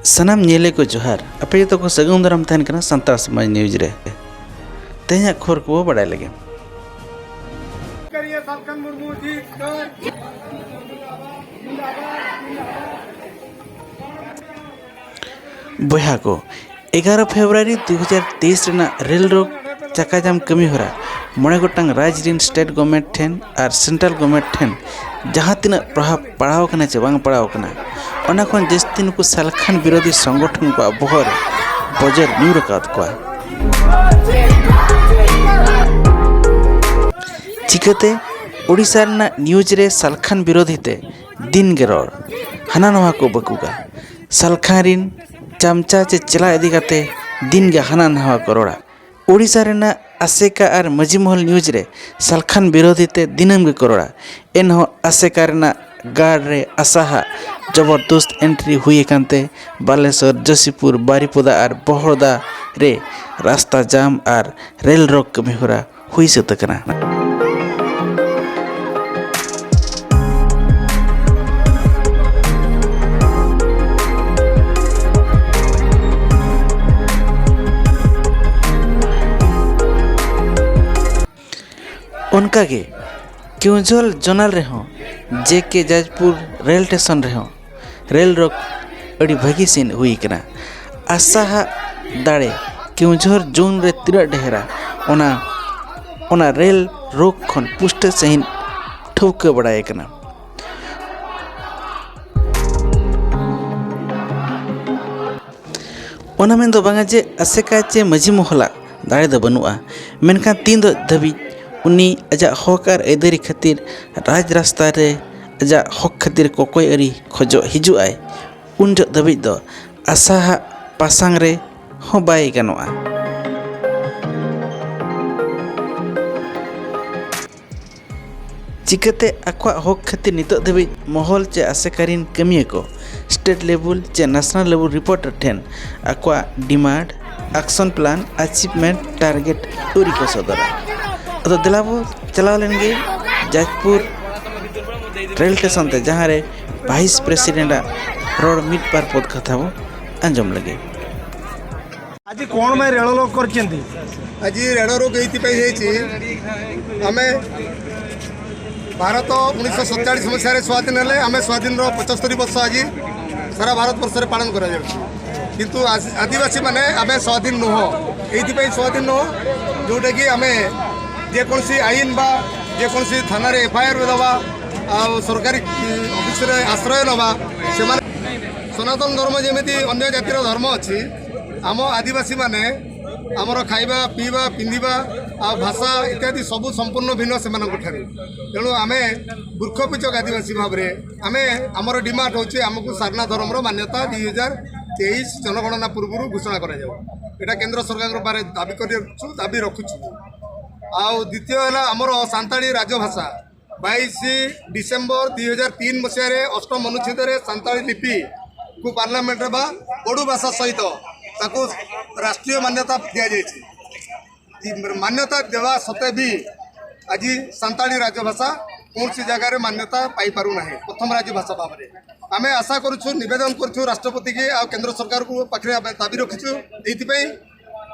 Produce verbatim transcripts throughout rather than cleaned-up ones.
ᱥᱟᱱᱟᱢ ᱧᱮᱞᱮ ᱠᱚ ᱡᱚᱦᱟᱨ᱾ ᱟᱯᱮ ᱡᱚᱛᱚ ᱠᱚ ᱥᱟᱹᱜᱩᱱ ᱫᱟᱨᱟᱢ ᱛᱟᱦᱮᱱ ᱠᱟᱱᱟ ᱥᱟᱱᱛᱟᱲ ᱥᱚᱢᱟᱡᱽ ᱱᱤᱭᱩᱡᱽ ᱨᱮ᱾ ᱛᱮᱦᱮᱧᱟᱜ ᱠᱷᱚᱵᱚᱨ ᱠᱚᱵᱚ ᱵᱟᱲᱟᱭ ᱞᱟᱹᱜᱤᱫ᱾ ᱵᱚᱭᱦᱟ ᱠᱚ, ᱮᱜᱟᱨᱚ ᱯᱷᱮᱵᱽᱨᱩᱣᱟᱨᱤ ᱫᱩ ᱦᱟᱡᱟᱨ ᱛᱮᱭᱤᱥ ᱨᱮᱱᱟᱜ ᱨᱮᱞ ᱨᱳᱠ ᱪᱟᱠᱟᱡᱟᱢ ᱠᱟᱹᱢᱤ ᱦᱚᱨᱟ ᱢᱚᱬᱮ ᱜᱚᱴᱟᱝ ᱨᱟᱡᱽ ᱨᱤᱱ ᱥᱴᱮᱴ ᱜᱚᱵᱷᱢᱮᱱᱴ ᱴᱷᱮᱱ ᱟᱨ ᱥᱮᱱᱴᱨᱟᱞ ᱜᱚᱵᱷᱢᱮᱱᱴ ᱴᱷᱮᱱ ᱡᱟᱦᱟᱸ ᱛᱤᱱᱟᱹᱜ ᱯᱨᱚᱵᱷᱟᱵᱽ ᱯᱟᱲᱟᱣ ᱠᱟᱱᱟ ᱪᱮ ᱵᱟᱝ ᱯᱟᱲᱟᱣ ᱠᱟᱱᱟ, ᱚᱱᱟ ᱠᱷᱚᱱ ᱡᱟᱹᱥᱛᱤ ᱱᱩᱠᱩ ᱥᱟᱞᱠᱷᱟᱱ ᱵᱤᱨᱳᱫᱷᱤ ᱥᱚᱝᱜᱚᱴᱷᱚᱱ ᱠᱚᱣᱟᱜ ᱵᱚᱦᱚᱜ ᱨᱮ ᱵᱚᱡᱚᱨ ᱧᱩᱨ ᱟᱠᱟᱫ ᱠᱚᱣᱟ᱾ ᱪᱤᱠᱟᱹᱛᱮ ᱳᱰᱤᱥᱟ ᱨᱮᱱᱟᱜ ᱱᱤᱭᱩᱡᱽ ᱨᱮ ᱥᱟᱞᱠᱷᱟᱱ ᱵᱤᱨᱳᱫᱷᱤ ᱛᱮ ᱫᱤᱱ ᱜᱮ ᱨᱚᱲ, ᱦᱟᱱᱟ ᱱᱚᱣᱟ ᱠᱚ ᱵᱟᱹᱠᱩᱜᱟ᱾ ᱥᱟᱞᱠᱷᱟᱱ ᱨᱤᱱ ᱪᱟᱢᱪᱟ ᱪᱮ ᱪᱮᱞᱟ ᱤᱫᱤ ᱠᱟᱛᱮ ᱫᱤᱱ ᱜᱮ ᱦᱟᱱᱟ ᱱᱟᱣᱟ ᱠᱚ ᱨᱚᱲᱟ᱾ ᱳᱰᱤᱥᱟ ᱨᱮᱱᱟᱜ ᱟᱥᱮᱠᱟ ᱟᱨ ᱢᱟᱹᱡᱷᱤ ᱢᱚᱦᱚᱞ ᱱᱤᱭᱩᱡᱽ ᱨᱮ ᱥᱟᱞᱠᱷᱟᱱ ᱵᱤᱨᱳᱫᱷᱤ ᱛᱮ ᱫᱤᱱᱟᱹᱢ ᱜᱮᱠᱚ ᱨᱚᱲᱟ᱾ ᱮᱱᱦᱚᱸ ᱟᱥᱮᱠᱟ ᱨᱮᱱᱟᱜ ᱜᱟᱲ ᱨᱮ ᱟᱥᱟᱦᱟᱜ ᱡᱚᱵᱚᱨᱫᱚᱥᱛ ᱮᱱᱴᱨᱤ ᱦᱩᱭ ᱟᱠᱟᱱ ᱛᱮ ᱵᱟᱞᱮᱥᱚᱨ, ᱡᱳᱥᱤᱯᱩᱨ, ᱵᱟᱨᱤᱯᱚᱫᱟ ᱟᱨ ᱵᱚᱦᱚᱲᱫᱟ ᱨᱮ ᱨᱟᱥᱛᱟ ᱡᱟᱢ ᱟᱨ ᱨᱮᱞ ᱨᱳᱠ ᱠᱟᱹᱢᱤᱦᱚᱨᱟ ᱦᱩᱭ ᱥᱟᱹᱛ ᱟᱠᱟᱱᱟ᱾ ᱚᱱᱠᱟᱜᱮ ᱠᱮᱣᱡᱷᱚᱨ ᱡᱳᱱᱟᱞ ᱨᱮᱦᱚᱸ ᱡᱮ ᱠᱮ ᱡᱟᱡᱽᱯᱩᱨ ᱨᱮᱞ ᱥᱴᱮᱥᱚᱱ ᱨᱮᱦᱚᱸ ᱨᱮᱞ ᱨᱳᱠ ᱟᱹᱰᱤ ᱵᱷᱟᱹᱜᱤ ᱥᱟᱺᱦᱤᱡ ᱦᱩᱭ ᱟᱠᱟᱱᱟ᱾ ᱟᱥᱟᱦᱟᱜ ᱫᱟᱲᱮ ᱠᱮᱣᱡᱷᱚᱨ ᱡᱳᱱ ᱨᱮ ᱛᱤᱱᱟᱹᱜ ᱰᱷᱮᱨᱟ, ᱚᱱᱟ, ᱚᱱᱟ ᱨᱮᱞ ᱨᱳᱠ ᱠᱷᱚᱱ ᱯᱩᱥᱴᱟᱹ ᱥᱟᱺᱦᱤᱡ ᱴᱷᱟᱹᱣᱠᱟᱹ ᱵᱟᱲᱟᱭ ᱠᱟᱱᱟ᱾ ᱚᱱᱟ ᱢᱮᱱᱫᱚ ᱵᱟᱝᱟ ᱡᱮ ᱟᱥᱮᱠᱟ ᱪᱮ ᱢᱟᱹᱡᱷᱤ ᱢᱚᱦᱚᱞᱟᱜ ᱫᱟᱲᱮ ᱫᱚ ᱵᱟᱹᱱᱩᱜᱼᱟ, ᱢᱮᱱᱠᱷᱟᱱ ᱛᱤᱱ ᱫᱚ ᱫᱷᱟᱹᱵᱤᱡ ᱩᱱᱤ ᱟᱡᱟᱜ ᱦᱚᱠ ᱟᱨ ᱟᱹᱭᱫᱟᱹᱨᱤ ᱠᱷᱟᱹᱛᱤᱨ ᱨᱟᱡᱽ ᱨᱟᱥᱛᱟ ᱨᱮ ᱟᱡᱟᱜ ᱦᱚᱠ ᱠᱷᱟᱹᱛᱤᱨ ᱠᱚᱠᱚᱭ ᱟᱹᱨᱤ ᱠᱷᱚᱡᱚᱜ ᱦᱤᱡᱩᱜ ᱟᱭ, ᱩᱱ ᱡᱚᱦᱚᱜ ᱫᱷᱟᱹᱵᱤᱡ ᱫᱚ ᱟᱥᱟᱦᱟᱜ ᱯᱟᱥᱟᱝ ᱨᱮ ᱦᱚᱸ ᱵᱟᱭ ᱜᱟᱱᱚᱜᱼᱟ᱾ ᱪᱤᱠᱟᱹᱛᱮ ᱟᱠᱚᱣᱟᱜ ᱦᱚᱠ ᱠᱷᱟᱹᱛᱤᱨ ᱱᱤᱛᱚᱜ ᱫᱷᱟᱹᱵᱤᱡ ᱢᱚᱦᱚᱞ ᱪᱮ ᱟᱥᱮᱠᱟ ᱨᱤᱱ ᱠᱟᱹᱢᱤᱭᱟᱹ ᱠᱚ ᱥᱴᱮᱴ ᱞᱮᱵᱮᱞ ᱪᱮ ᱱᱮᱥᱱᱟᱞ ᱞᱮᱵᱮᱞ ᱨᱤᱯᱳᱨᱴᱟᱨ ᱴᱷᱮᱱ ᱟᱠᱚᱣᱟᱜ ᱰᱤᱢᱟᱱᱰ, ᱟᱠᱥᱚᱱ ᱯᱞᱟᱱ, ᱟᱪᱤᱵᱷᱢᱮᱱᱴ ᱴᱟᱨᱜᱮᱴ ᱟᱹᱣᱨᱤ ᱠᱚ ᱥᱚᱫᱚᱨᱟ᱾ ᱟᱫᱚ ᱫᱮᱞᱟ ᱵᱚ ᱪᱟᱞᱟᱣ ᱞᱮᱱ ᱜᱮ ᱡᱟᱡᱽᱯᱩᱨ ᱨᱮᱞ ᱥᱴᱮᱥᱚᱱ ᱛᱮ, ᱡᱟᱦᱟᱸ ᱨᱮ ᱵᱷᱟᱭᱤᱥ ᱯᱨᱮᱥᱤᱰᱮᱱᱴ ᱟᱜ ᱨᱚᱲ ᱢᱤᱫ ᱵᱟᱨ ᱯᱚᱫ ᱠᱟᱛᱷᱟ ᱵᱚ ᱟᱸᱡᱚᱢ ᱞᱟᱹᱜᱤᱫ᱾ ଆଜି କ'ଣ ପାଇଁ ରେଳ ରୋକ କରିଛନ୍ତି? ଆଜି ରେଳ ରୋକ ଏଇଥିପାଇଁ ହେଇଛି, ଆମେ ଭାରତ ଉଣେଇଶହ ସତଚାଳିଶ ମସିହାରେ ସ୍ୱାଧୀନ ହେଲେ, ଆମେ ସ୍ୱାଧୀନର ପଞ୍ଚସ୍ତରୀ ବର୍ଷ ଆଜି ସାରା ଭାରତବର୍ଷରେ ପାଳନ କରାଯାଉଛି। କିନ୍ତୁ ଆଜି- ଆଦିବାସୀମାନେ ଆମେ ସ୍ୱାଧୀନ ନୁହଁ, ଏଇଥିପାଇଁ ସ୍ୱାଧୀନ ନୁହଁ ଯେଉଁଟାକି ଆମେ ଯେକୌଣସି ଆଇନ ବା ଯେକୌଣସି ଥାନାରେ ଏଫଆଇଆର ଦେବା, ଆଉ ସରକାରୀ ଅଫିସରେ ଆଶ୍ରୟ ନେବା, ସେମାନେ ସନାତନ ଧର୍ମ ଯେମିତି ଅନ୍ୟ ଜାତିର ଧର୍ମ ଅଛି, ଆମ ଆଦିବାସୀମାନେ ଆମର ଖାଇବା, ପିଇବା, ପିନ୍ଧିବା ଆଉ ଭାଷା ଇତ୍ୟାଦି ସବୁ ସମ୍ପୂର୍ଣ୍ଣ ଭିନ୍ନ ସେମାନଙ୍କଠାରୁ। ତେଣୁ ଆମେ ବୃକ୍ଷପିଚକ ଆଦିବାସୀ ଭାବରେ ଆମେ ଆମର ଡିମାଣ୍ଡ ହେଉଛି, ଆମକୁ ସାରନା ଧର୍ମର ମାନ୍ୟତା ଦୁଇ ହଜାର ତେଇଶ ଜନଗଣନା ପୂର୍ବରୁ ଘୋଷଣା କରାଯାଉ। ଏଇଟା କେନ୍ଦ୍ର ସରକାରଙ୍କ ପାଖରେ ଦାବି କରିଛୁ, ଦାବି ରଖୁଛୁ। ଆଉ ଦ୍ୱିତୀୟ ହେଲା ଆମର ସାନ୍ତାଳୀ ରାଜଭାଷା। ବାଇଶ ଡିସେମ୍ବର ଦୁଇ ହଜାର ତିନି ମସିହାରେ ଅଷ୍ଟମ ଅନୁଚ୍ଛେଦରେ ସାନ୍ତାଳୀ ଲିପିକୁ ପାର୍ଲାମେଣ୍ଟରେ ବା ବଡ଼ୁ ଭାଷା ସହିତ ତାକୁ ରାଷ୍ଟ୍ରୀୟ ମାନ୍ୟତା ଦିଆଯାଇଛି। ମାନ୍ୟତା ଦେବା ସତ୍ତ୍ୱେ ବି ଆଜି ସାନ୍ତାଳୀ ରାଜଭାଷା କୌଣସି ଜାଗାରେ ମାନ୍ୟତା ପାଇପାରୁନାହିଁ ପ୍ରଥମ ରାଜଭାଷା ଭାବରେ। ଆମେ ଆଶା କରୁଛୁ, ନିବେଦନ କରୁଛୁ ରାଷ୍ଟ୍ରପତିକି ଆଉ କେନ୍ଦ୍ର ସରକାରକୁ ପାଖରେ ଆମେ ଦାବି ରଖିଛୁ ଏଇଥିପାଇଁ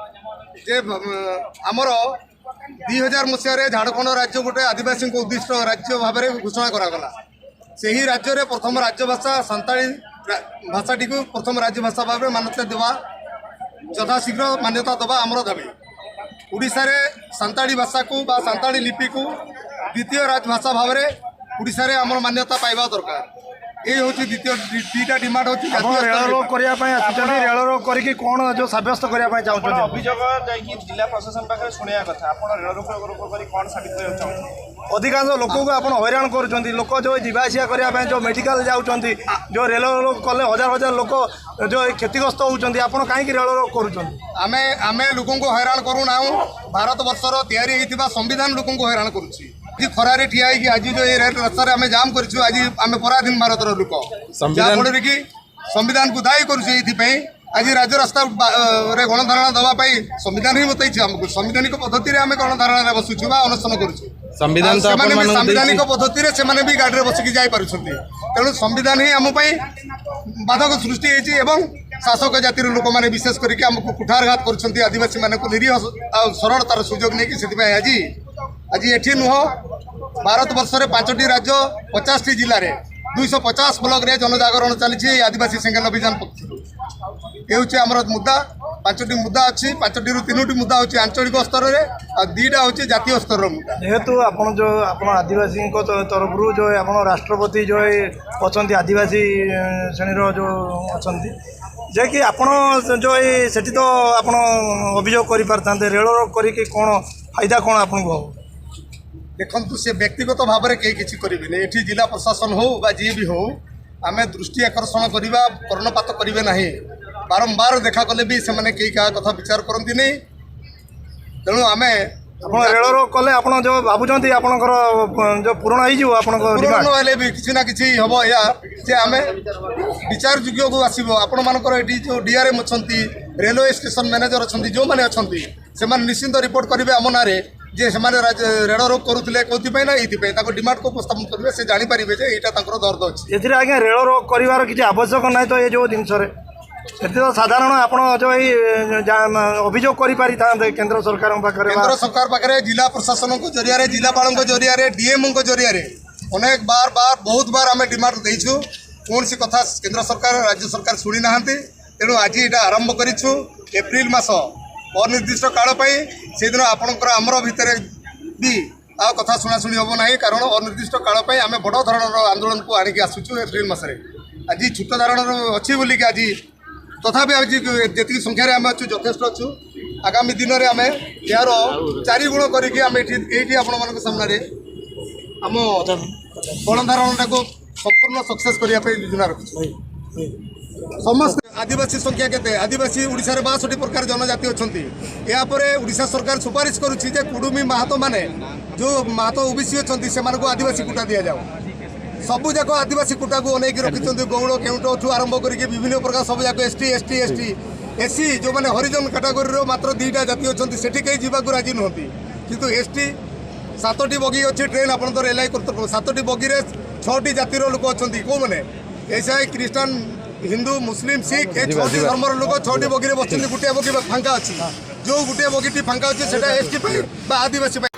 ଯେ, ଅ, ଆମର ଦୁଇ ହଜାର ମସିହାରେ ଝାଡ଼ଖଣ୍ଡ ରାଜ୍ୟ ଗୋଟେ ଆଦିବାସୀଙ୍କ ଉଦ୍ଦିଷ୍ଟ ରାଜ୍ୟ ଭାବରେ ଘୋଷଣା କରାଗଲା। ସେହି ରାଜ୍ୟରେ ପ୍ରଥମ ରାଜଭାଷା ସାନ୍ତାଳୀ ରା- ଭାଷାଟିକୁ ପ୍ରଥମ ରାଜଭାଷା ଭାବରେ ମାନ୍ୟତା ଦେବା, ଯଥାଶୀଘ୍ର ମାନ୍ୟତା ଦେବା ଆମର ଦାବି। ଓଡ଼ିଶାରେ ସାନ୍ତାଳୀ ଭାଷାକୁ ବା ସାନ୍ତାଳୀ ଲିପିକୁ ଦ୍ୱିତୀୟ ରାଜଭାଷା ଭାବରେ ଓଡ଼ିଶାରେ ଆମର ମାନ୍ୟତା ପାଇବା ଦରକାର। ଏଇ ହେଉଛି ଦ୍ୱିତୀୟ ଦି- ଦିଟା ଡିମାଣ୍ଡ ହେଉଛି ଜାତୀୟ ଆପଣ ରେଳ ସ୍ତରରେ। ରୋକ କରିବା ପାଇଁ ଆସୁଛନ୍ତି, ରେଳ ରୋକ କରିକି କ'ଣ ଯେଉଁ ସାବ୍ୟସ୍ତ କରିବା ପାଇଁ ଚାହୁଁଛନ୍ତି? ଅଭିଯୋଗ ଯାଇକି ଜିଲ୍ଲା ପ୍ରଶାସନ ପାଖରେ ଶୁଣିବା କଥା, ଆପଣ ରେଳ ରୋକ ରୋକ କରି କ'ଣ ସାବିତ କରିବାକୁ ଚାହୁଁଛନ୍ତି? ଅଧିକାଂଶ ଲୋକଙ୍କୁ ଆପଣ ହଇରାଣ କରୁଛନ୍ତି। ଲୋକ ଯେଉଁ ଯିବା ଆସିବା କରିବା ପାଇଁ ଯେଉଁ ମେଡିକାଲ ଯାଉଛନ୍ତି, ଯେଉଁ ରେଳ ରୋକ କଲେ ହଜାର ହଜାର ଲୋକ ଯେଉଁ କ୍ଷତିଗ୍ରସ୍ତ ହେଉଛନ୍ତି, ଆପଣ କାହିଁକି ରେଳ ରୋକ କରୁଛନ୍ତି? ଆମେ ଆମେ ଲୋକଙ୍କୁ ହଇରାଣ କରୁନାହୁଁ। ଭାରତବର୍ଷର ତିଆରି ହେଇଥିବା ସମ୍ବିଧାନ ଲୋକଙ୍କୁ ହଇରାଣ କରୁଛି। ଆଜି ଖରାରେ ଠିଆ ହେଇକି ଆଜି ଯୋଉ ଏଇ ରେଳ ରାସ୍ତାରେ ଆମେ ଜାମ୍ କରିଛୁ, ଆଜି ଆମେ ପରାଧୀନ ଭାରତର ଲୋକ। ସମ୍ବିଧାନ- ଯାହାଫଳରେ କି ସମ୍ବିଧାନକୁ ଦାୟୀ କରୁଛୁ ଏଇଥିପାଇଁ। ଆଜି ରାଜରାସ୍ତା ବା- ରେ ଗଣଧାରଣା ଦେବା ପାଇଁ ସମ୍ବିଧାନ ହିଁ ବତେଇଛି ଆମକୁ। ସାମ୍ବିଧାନିକ ପଦ୍ଧତିରେ ଆମେ ଗଣଧାରଣାରେ ବସୁଛୁ ବା ଅନଶନ କରୁଛୁ। ସମ୍ବିଧାନ ଆଉ ତ ସେମାନେ ବି ଆପଣମାନଙ୍କୁ ସାମ୍ବିଧାନିକ ଦେଇଛି। ପଦ୍ଧତିରେ ସେମାନେ ବି ଗାଡ଼ିରେ ବସିକି ଯାଇପାରୁଛନ୍ତି। ତେଣୁ ସମ୍ବିଧାନ ହିଁ ଆମ ପାଇଁ ବାଧକ ସୃଷ୍ଟି ହେଇଛି ଏବଂ ଶାସକ ଜାତିର ଲୋକମାନେ ବିଶେଷ କରିକି ଆମକୁ କୁଠାରଘାତ କରୁଛନ୍ତି, ଆଦିବାସୀମାନଙ୍କୁ ନିରୀହ ସ-, ଆଉ ସରଳତାର ସୁଯୋଗ ନେଇକି। ସେଥିପାଇଁ ଆଜି, ଆଜି ଏଠି ନୁହଁ, ଭାରତବର୍ଷରେ ପାଞ୍ଚଟି ରାଜ୍ୟ, ପଚାଶଟି ଜିଲ୍ଲାରେ, ଦୁଇଶହ ପଚାଶ ବ୍ଲକରେ ଜନଜାଗରଣ ଚାଲିଛି ଏଇ ଆଦିବାସୀ ସେଙ୍ଗେଲ ଅଭିଯାନ ପକ୍ଷରୁ। ଏ ହେଉଛି ଆମର ମୁଦ୍ଦା। ପାଞ୍ଚଟି ମୁଦ୍ଦା ଅଛି, ପାଞ୍ଚଟିରୁ ତିନୋଟି ମୁଦ୍ଦା ହେଉଛି ଆଞ୍ଚଳିକ ସ୍ତରରେ, ଆଉ ଦିଟା ହେଉଛି ଜାତୀୟ ସ୍ତରର ମୁଦ୍ଦା। ଯେହେତୁ ଆପଣ ଯେଉଁ ଆପଣ ଆଦିବାସୀଙ୍କ ତ- ତରଫରୁ ଯେଉଁ ଆପଣ ରାଷ୍ଟ୍ରପତି ଯେଉଁ ଅଛନ୍ତି ଆଦିବାସୀ ଏ, ଶ୍ରେଣୀର ଯେଉଁ ଅଛନ୍ତି, ଯେ କି ଆପଣ ଯେଉଁ ଏଇ ସେଠି ତ ଆପଣ ଅଭିଯୋଗ କରିପାରିଥାନ୍ତେ, ରେଳ ରୋକ କରିକି କ'ଣ ଫାଇଦା କ'ଣ ଆପଣଙ୍କୁ ହେବ? ଦେଖନ୍ତୁ, ସେ ବ୍ୟକ୍ତିଗତ ଭାବରେ କେହି କିଛି କରିବେନି। ଏଠି ଜିଲ୍ଲା ପ୍ରଶାସନ ହଉ ବା ଯିଏ ବି ହଉ, ଆମେ ଦୃଷ୍ଟି ଆକର୍ଷଣ କରିବା, କର୍ଣ୍ଣପାତ କରିବେ ନାହିଁ। ବାରମ୍ବାର ଦେଖା କଲେ ବି ସେମାନେ କେହି କାହା କଥା ବିଚାର କରନ୍ତିନି। ତେଣୁ ଆମେ ଆପଣ ରେଳ ରୋକ କଲେ ଆପଣ ଯେଉଁ ଭାବୁଛନ୍ତି ଆପଣଙ୍କର ଯେଉଁ ପୂରଣ ହେଇଯିବ ଆପଣଙ୍କ ପୂରଣ ଡିମାଣ୍ଡ? ନହେଲେ ବି କିଛି ନା କିଛି ହବ। ଏହା ଯେ ଆମେ ବିଚାର ଯୋଗ୍ୟକୁ ଆସିବ। ଆପଣମାନଙ୍କର ଏଠି ଯେଉଁ ଡିଆର୍ଏମ୍ ଅଛନ୍ତି, ରେଲୱେ ଷ୍ଟେସନ ମ୍ୟାନେଜର ଅଛନ୍ତି, ଯେଉଁମାନେ ଅଛନ୍ତି, ସେମାନେ ନିଶ୍ଚିନ୍ତ ରିପୋର୍ଟ କରିବେ ଆମ ନାଁରେ ଯେ ସେମାନେ ରାଜ- ରେଳ ରୋକ କରୁଥିଲେ। କେଉଁଥିପାଇଁ ନା ଏଇଥିପାଇଁ ତାଙ୍କ ଡିମାଣ୍ଡକୁ ଉପସ୍ଥାପନ କରିବେ, ସେ ଜାଣିପାରିବେ ଯେ ଏଇଟା ତାଙ୍କର ଦର୍ଦ ଅଛି। ଏଥିରେ ଆଜ୍ଞା ରେଳ ରୋକ କରିବାର କିଛି ଆବଶ୍ୟକ ନାହିଁ ତ ଏ ଯେଉଁ ଜିନିଷରେ? ଏଥିରେ ତ ସାଧାରଣ ଆପଣ ଯେଉଁ ଏଇ ଯା- ଅଭିଯୋଗ କରିପାରିଥାନ୍ତେ କେନ୍ଦ୍ର ସରକାରଙ୍କ ପାଖରେ ବା- କେନ୍ଦ୍ର ସରକାର ପାଖରେ, ଜିଲ୍ଲା ପ୍ରଶାସନଙ୍କ ଜରିଆରେ, ଜିଲ୍ଲାପାଳଙ୍କ ଜରିଆରେ, ଡିଏମ୍ଓଙ୍କ ଜରିଆରେ ଅନେକ ବାର ବାର, ବହୁତ ବାର ଆମେ ଡିମାଣ୍ଡ ଦେଇଛୁ। କୌଣସି କଥା କେନ୍ଦ୍ର ସରକାର, ରାଜ୍ୟ ସରକାର ଶୁଣିନାହାନ୍ତି। ତେଣୁ ଆଜି ଏଇଟା ଆରମ୍ଭ କରିଛୁ। ଏପ୍ରିଲ ମାସ ଅନିର୍ଦ୍ଦିଷ୍ଟ କାଳ ପାଇଁ, ସେଦିନ ଆପଣଙ୍କର ଆମର ଭିତରେ ବି ଆଉ କଥା ଶୁଣାଶୁଣି ହେବ ନାହିଁ, କାରଣ ଅନିର୍ଦ୍ଦିଷ୍ଟ କାଳ ପାଇଁ ଆମେ ବଡ଼ ଧରଣର ଆନ୍ଦୋଳନକୁ ଆଣିକି ଆସୁଛୁ ଏପ୍ରିଲ ମାସରେ। ଆଜି ଛୋଟ ଧରଣର ଅଛି ବୋଲିକି ଆଜି, ତଥାପି ଆଜି ଯେତିକି ସଂଖ୍ୟାରେ ଆମେ ଅଛୁ, ଯଥେଷ୍ଟ ଅଛୁ। ଆଗାମୀ ଦିନରେ ଆମେ ଏହାର ଚାରି ଗୁଣ କରିକି ଆମେ ଏଠି, ଏଇଠି ଆପଣମାନଙ୍କ ସାମ୍ନାରେ ଆମ ଗଣଧାରଣାଟାକୁ ସମ୍ପୂର୍ଣ୍ଣ ସକ୍ସେସ୍ କରିବା ପାଇଁ ଯୋଜନା ରଖିଛୁ। ସମସ୍ତେ ଆଦିବାସୀ ସଂଖ୍ୟା କେତେ? ଆଦିବାସୀ ଓଡ଼ିଶାରେ ବାଷଠି ପ୍ରକାର ଜନଜାତି ଅଛନ୍ତି। ଏହାପରେ ଓଡ଼ିଶା ସରକାର ସୁପାରିଶ କରୁଛି ଯେ କୁଡ଼ୁମି ମାହାତମାନେ, ଯେଉଁ ମାହାତ ଓବିସି ଅଛନ୍ତି, ସେମାନଙ୍କୁ ଆଦିବାସୀ କୋଟା ଦିଆଯାଉ। ସବୁଯାକ ଆଦିବାସୀ କୋଟାକୁ ଅନେଇକି ରଖିଛନ୍ତି। ଗଉଡ଼ କେଉଁଟଠୁ ଆରମ୍ଭ କରିକି ବିଭିନ୍ନ ପ୍ରକାର ସବୁଯାକ ଏସ୍ଟି, ଏସ୍ଟି, ଏସ୍ଟି, ଏସ୍ସି, ଯେଉଁମାନେ ହରିଜନ କାଟାଗୋରୀର ମାତ୍ର ଦୁଇଟା ଜାତି ଅଛନ୍ତି, ସେଠି କେହି ଯିବାକୁ ରାଜି ନୁହନ୍ତି। କିନ୍ତୁ ଏସ୍ଟି, ସାତଟି ବଗି ଅଛି ଟ୍ରେନ୍, ଆପଣ ତ ରେଲାଇ କରୁଥିବ, ସାତଟି ବଗିରେ ଛଅଟି ଜାତିର ଲୋକ ଅଛନ୍ତି। କେଉଁମାନେ? ଏସ୍ଆଇ, ଖ୍ରୀଷ୍ଟାନ, ହିନ୍ଦୁ, ମୁସଲିମ, ଶିଖ, ଏ ଛଅଟି ଧର୍ମର ଲୋକ ଛଅଟି ବଗିରେ ବସିଛନ୍ତି। ଗୋଟିଏ ବଗି ଫାଙ୍କା ଅଛି। ଯୋଉ ଗୋଟିଏ ବଗିଟି ଫାଙ୍କା ଅଛି, ସେଟା ଏସଟି ପାଇଁ ବା ଆଦିବାସୀ ପାଇଁ।